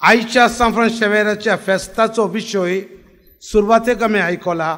आयच्या सांत फ्रांसीस शाव्येराच्या फेस्ताचो विशय सुरवातेक आमी आयकला,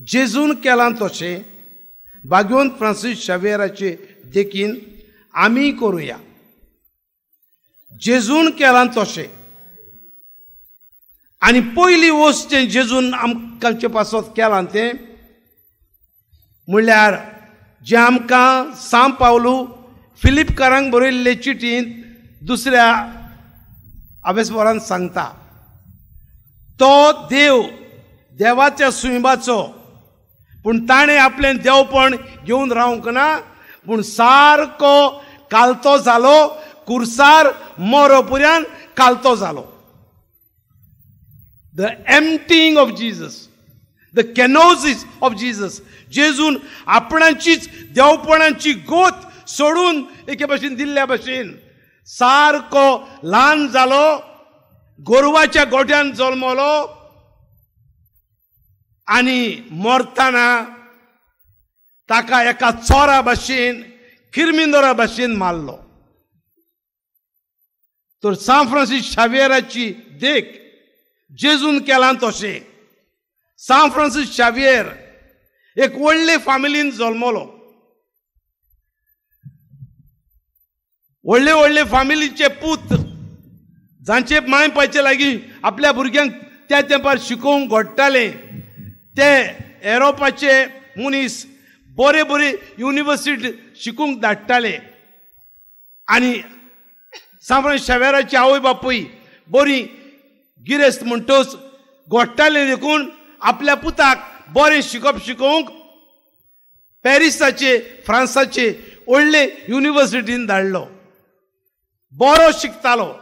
जेजून केलां तशें भाग्यवंत फ्रांसीस शाव्येराचे देखीन आमी करुया. जेजून केलां तशें आनी पयली वस्त जें जेजून आमकांचे पासत केलां तें म्हणल्यार जें आमकां सांत पावलू फिलिपकारांक बरयल्ले चिटींत दुसऱ्या आवेसवरान सांगता, तो देव देवाच्या सुंबाचो, पूण ताणें आपलें देवपण घेवन रावंक ना, पूण सारको कालतो जालो, कुर्सार मरो पुऱ्यान कालतो जालो. The emptying of Jesus, the kenosis of Jesus. जेजून आपणाचीच देवपणाची गोत सोडून एके भाशेन दिल्ल्या भाशेन सारको ल्हान जालो, गोरवाच्या गोठ्यान जल्मलो आनी मरतना ताका एका चोरा भाशेन, किर्मिंदोरा भाशेन मारलो. तर सांत फ्रांसीस शाव्येराची देख जेजून केलां तशें. सांत फ्रांसीस शाव्येर एक व्हडले फामिलीन जल्मलो, व्हडले व्हडले फामिलीचे पूत जांचे माय पायचे लागीं आपल्या भुरग्यांक त्या तेंपार शिकोवंक घडटाले, ते एरोपाचे मनीस बरे बरे युनिवर्सिटी शिकूंक धाडटाले. आनी सांत फ्रांसीस शाव्येराची आवय बापूय बरी गिरेस्त म्हणटच घडटाले, देखून आपल्या पुताक बरें शिकप शिकोवंक पॅरिसाचे फ्रांसाचे व्हडले युनिवर्सिटीन धाडलो. बरो शिकतालो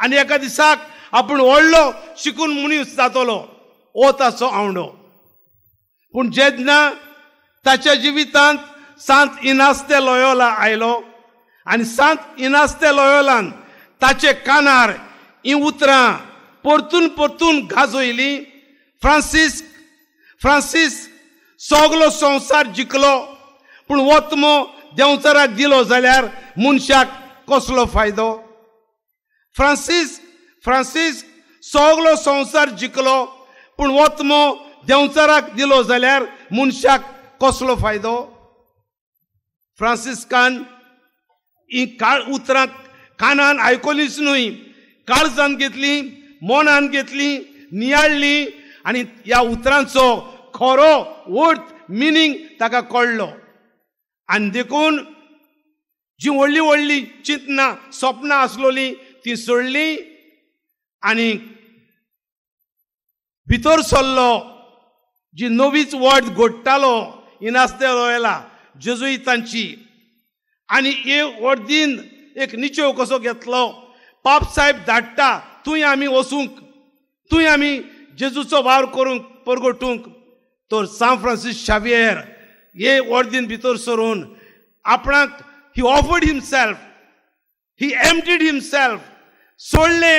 आनी एका दिसाक आपूण व्हडलो शिकून मनीस जातलो हो ताचो आवंडो. पूण जेन्ना ताच्या जिवितांत सांत इनास दे लोयोला आयलो आनी सांत इनास दे लोयोलान ताचे कानार हीं उतरां परतून परतून गाजयलीं, फ्रांसीस फ्रांसीस सगलो संवसार जिखलो पूण वतमो देंवचाराक दिलो जाल्यार मनशाक कसलो फायदो? फ्रांसीस फ्रांसीस सगलो संवसार जिखलो पूण वतमो देंवचाराक दिलो जाल्यार मनशाक कसलो फायदो? फ्रांसिस्कान ही उतरां कानान आयकलीच न्हय, काळजान घेतली, मनान घेतली, नियाळ्ळी आनी ह्या उतरांचो खरो अर्थ मिनींग ताका कळ्ळो. आनी देखून जी व्हडली व्हडली चिंतनां सपनां आसलोलीं ती सोडली आनी भितर सरलो. जी नवीच वट घडटालो इनास दे लोयोला जेजुईतांची, आनी हे वर्दीन एक निचेव कसो घेतलो, पाप साहेब धाडटा थंय आमी वचूंक, थंय आमी जेजूचो वावर करूंक परगटूंक. तर सांत फ्रांसीस शाव्येर हे वर्दीन भितर सरून आपणाक he offered himself, he emptied himself. सोडले,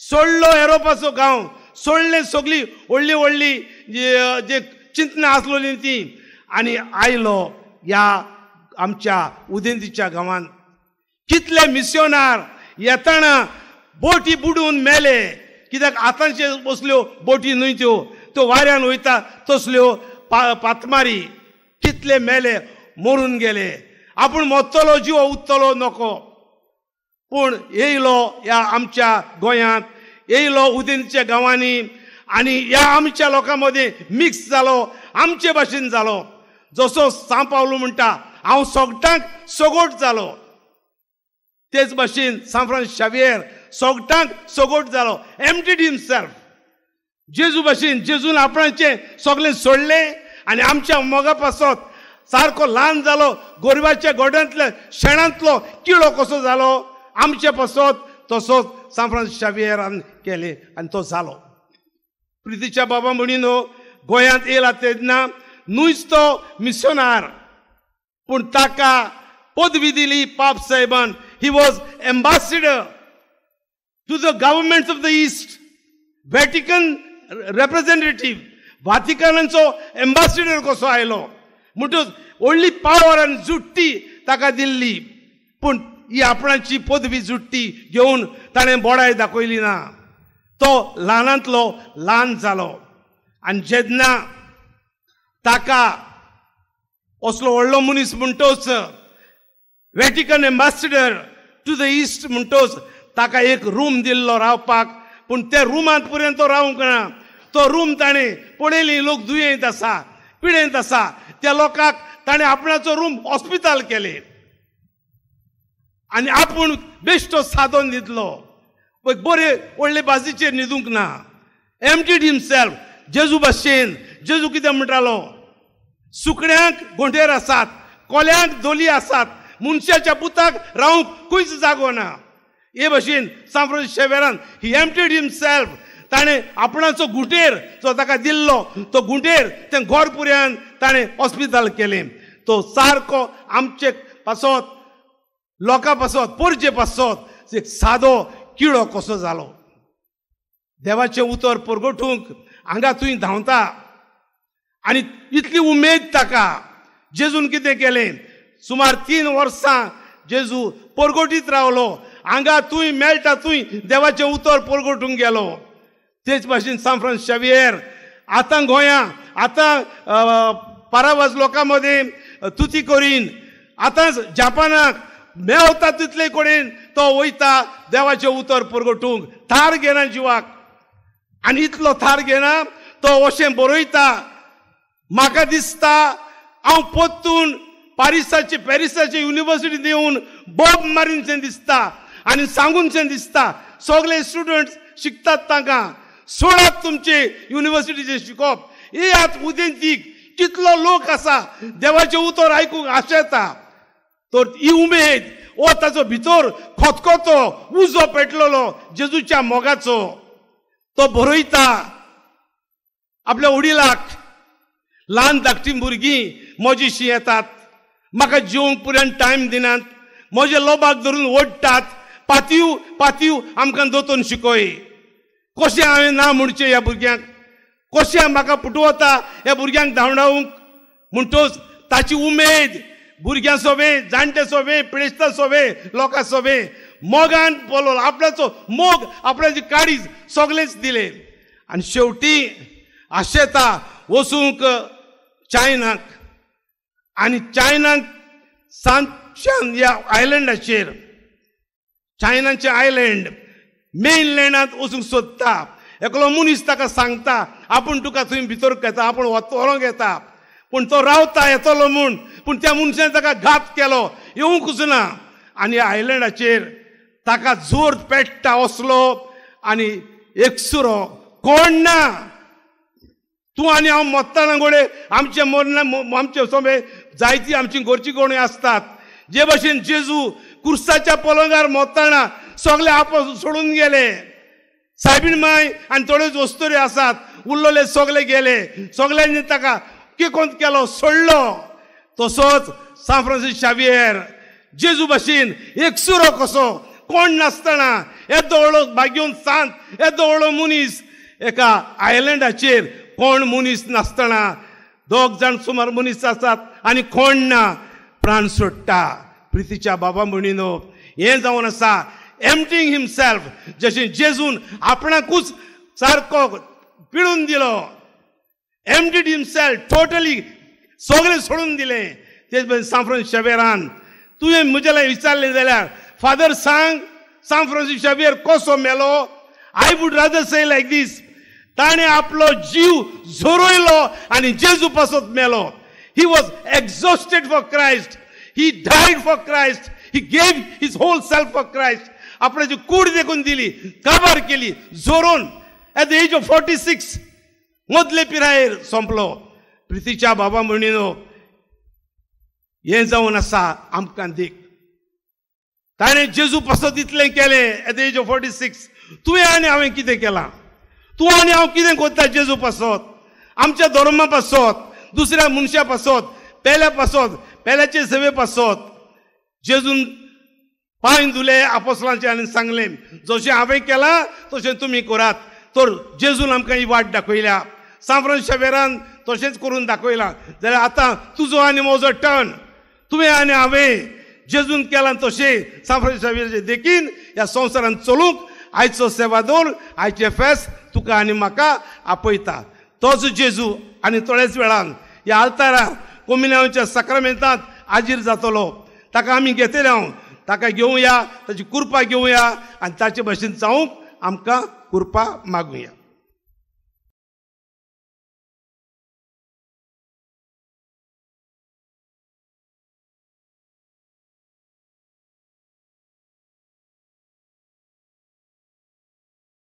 सोडलो एरोपाचो गांव, सोडले सगळी व्हडली व्हडली जे चिंतनां आसलोली ती, आनी आयलो ह्या आमच्या उदेंतीच्या गांवांत. कितले मिसियोनार येतना बोटी बुडून मेले, कित्याक आतांचे बसल्यो बोटी न्हय त्यो, त्यो वाऱ्यान वयता तसल्यो पातमारी. कितले मेले, मरून गेले. आपूण मरतलो जिवो उत्तलो नको, पूण येयलो ह्या आमच्या गोंयांत, येयलो उदेंतच्या गांवांनी आनी ह्या आमच्या लोकां मदीं मिक्स जालो, आमचे भाशेन जालो. जसो सांत पावलू म्हणटा, हांव सगटांक सगोट जालो, तेच भाशेन सांत फ्रांसीस शाव्येर सगटांक सगोट जालो, एम्प्टीड हिमसेल्फ. जेजू भाशेन जेजून आपणाचें सगळें सोडलें आनी आमच्या मोगा पासत सारको ल्हान जालो, गोरवाच्या गोड्यांतल्या शेणांतलो किळो कसो जालो आमचे पासत, तसोच सांत फ्रांसीस शाव्येरान केलें आनी तो जालो. प्रितीच्या बाबा म्हणीन गोंयांत येयला तेन्ना न्हूच तो मिशनार, पूण ताका पदवी दिली पाप साहेबान. He was ambassador to the governments of the east, Vatican representative, वातिकनाचो ambassador कसो आयलो. म्हणटच व्हडली पावर आनी जुट्टी ताका दिल्ली. पूण ही आपणाची पदवी जुट्टी घेवन ताणें बोडाय दाखयली ना. तो ल्हानांतलो ल्हान जालो. आनी जेन्ना ताका असलो व्हडलो मनीस म्हणटोच Vatican ambassador to the east म्हणटोच ताका एक रूम दिल्लो रावपाक. पूण त्या रुमांत पर्यंत तो रावंक ना. तो रूम ताणें पळयली लोक दुयेंत आसा, पिडेंत आसा, त्या लोकांक ताणें आपणाचो रूम हॉस्पिटल केलें आनी आपूण बेश्टो सादोन दितलो. बरे व्हडले बाजीचेर न्हिदूंक ना. Emptied himself. जेजू भाशेन. जेजू कितें म्हणटालो? सुकण्यांक गोंठेर आसात, कोल्यांक दोली आसात, मनशाच्या पुताक रावंक खंयच जागो ना. हे भशेन सांत फ्रांसीस शेवेरान ही एम्प्टीड हिमसेल्फ. ताणें आपणाचो गुंटेर जो ताका दिल्लो तो गुंटेर तें घर पुऱ्यान ताणें हॉस्पिटल केलें. तो सारको आमचे पासत, लोकां पासत, पोरचे पासत एक सादो किडो कसो जालो. देवाचें उतर परगटूंक हांगा थंय धांवता आनी इतली उमेद ताका. जेजून कितें केलें? सुमार 3 वर्सां जेजू परगटीत रावलो. हांगा थंय मेळटा थंय देवाचें उतर परगटूंक गेलो. तेच भाशेन सांत फ्रांसीस शावियेर आतां गोंया, आतां पारावाज लोकां मदें तुती करीन, आतां जापानाक मेवता तितले कडेन तो वयता देवाचें उतर परगटूंक. थार घेना जिवाक. आनी इतलो थार घेना तो अशें बरयता, म्हाका दिसता हांव परतून पारिसाचे पॅरिसाचे युनिवर्सिटींत येवन बोब मारीनशें दिसता आनी सांगूनशें दिसता. सगळे स्टुडंट्स शिकतात तांकां सोडात तुमचे युनिवर्सिटीचें शिकप, येयात उदेंतीक. कितलो लोक आसा देवाचें उतर आयकूंक आशेता. तर ही उमेद हो ताचो भितर खतखतो उजो पेटलेलो जेजूच्या मोगाचो. तो बरयता आपल्या वडिलाक, ल्हान धाकटीं भुरगीं म्हजीशीं येतात, म्हाका जेवंक पुऱ्यान टायम दिनात, म्हजे लोबाक धरून ओडटात, पातयो पातयो आमकां दोतोन शिकय. कशें हांवें ना म्हणचें ह्या भुरग्यांक? कशें म्हाका पुटवता ह्या भुरग्यांक धांवडावंक? म्हणटोच ताची उमेद भुरग्यां सोबें, जाणटे सोबें, पिडेस्तां सोबें, लोकां सोबें मोगान पळोवलो. आपल्याचो मोग, आपल्याची काळीज सगळेंच दिलें. आनी शेवटी आशेता वचूंक चायनाक. आनी चायनाक सांतशान ह्या आयलंडाचेर, चायनाचें आयलंड मेनलँडांत वचूंक सोदता. एकलो मनीस ताका सांगता आपूण तुका थंय भितर घेता, आपूण व्हरोंक येता. पूण तो रावता येतलो म्हूण. पूण त्या मनशान ताका घात केलो, येवंकूच ना. आनी आयलंडाचेर ताका जोर पेट्टा असलो आनी एकसुरो कोण ना. तूं आनी हांव मत्ताना गोडे आमचे मरना आमचे सोंपे जायती आमची घरची कोणी आसतात. जे भशेन जेजू कुर्साच्या पलंगार मत्ताना सगळे आपस सोडून गेले. सायबीण माय आनी थोड्योच वस्तुरी आसात, उरलेले सगळे गेले. सगळ्यांनी ताका किकोंत केलो, सोडलो. तसोच सांत फ्रांसीस शावियेर जेजू भशेन एकसुरो कसो कोण नासतना येदो व्हडलो भाग्योन सांत, येदो व्हडलो मनीस एका आयलंडाचेर कोण मनीस नासतना 2 जाण सुमार मनीस आसात आनी कोण ना, प्राण सोडटा. प्रितीच्या बाबा म्हणिनो हें जावन आसा एम्प्टींग हिमसेल्फ. जशें जेजून आपणाकूच सारको पिळून दिलो, एम्प्टीड हिमसेल्फ टोटली, सगळें सोडून दिलें. तेच भशेन सांत फ्रांसीस शावियेरान तुवें म्हजे लागीं विचारलें जाल्यार फादर सांग सांत फ्रांसीस शावियेर कसो मेलो? I would rather say like this, ताणें आपलो जीव झरयलो आनी जेजू पासत मेलो. He was exhausted for Christ, he died for Christ, he gave his whole self for Christ. आपणाची कूड देखून दिली, काबार केली झरोवन. एट the age of 46 मदले पिरायेर सोंपलो. प्रितीच्या बाबा म्हणिनो हें जावन आसा आमकां देख. ताणें जेजू पासत इतलें केलें एट the age of 46. तुवें आनी हांवें कितें केलां? तूं आनी हांव कितें करता जेजू पासत, आमच्या धर्मा पासत, दुसऱ्या मनशा पासत, पेल्या पासत, पेल्याचे सेवे पासत? जेजून पांय धुले आपोसलांचे आनी सांगलें जशें हांवें केलां तशें तुमी करात. तर जेजून आमकां ही वाट दाखयल्या. सांत फ्रांसीस शावियेरान तशेंच करून दाखयलां. जाल्यार आतां तुजो आनी म्हजो टर्न. तुवें आनी हांवें जेजून केलां तशें सांत फ्रांसीस शावियराचे देखीन ह्या संवसारांत चलूंक आयचो सेवादोर, आयचें फेस्त तुका आनी म्हाका आपयता. तोच जेजू आनी थोड्याच वेळान ह्या आल्तारार कोमिन्यांवच्या साक्रामेंतांत हाजीर जातलो. ताका आमी घेतले हांव, ताका घेवया, ताची कृपा घेवया आनी ताचे भशेन जावंक आमकां कृपा मागुया.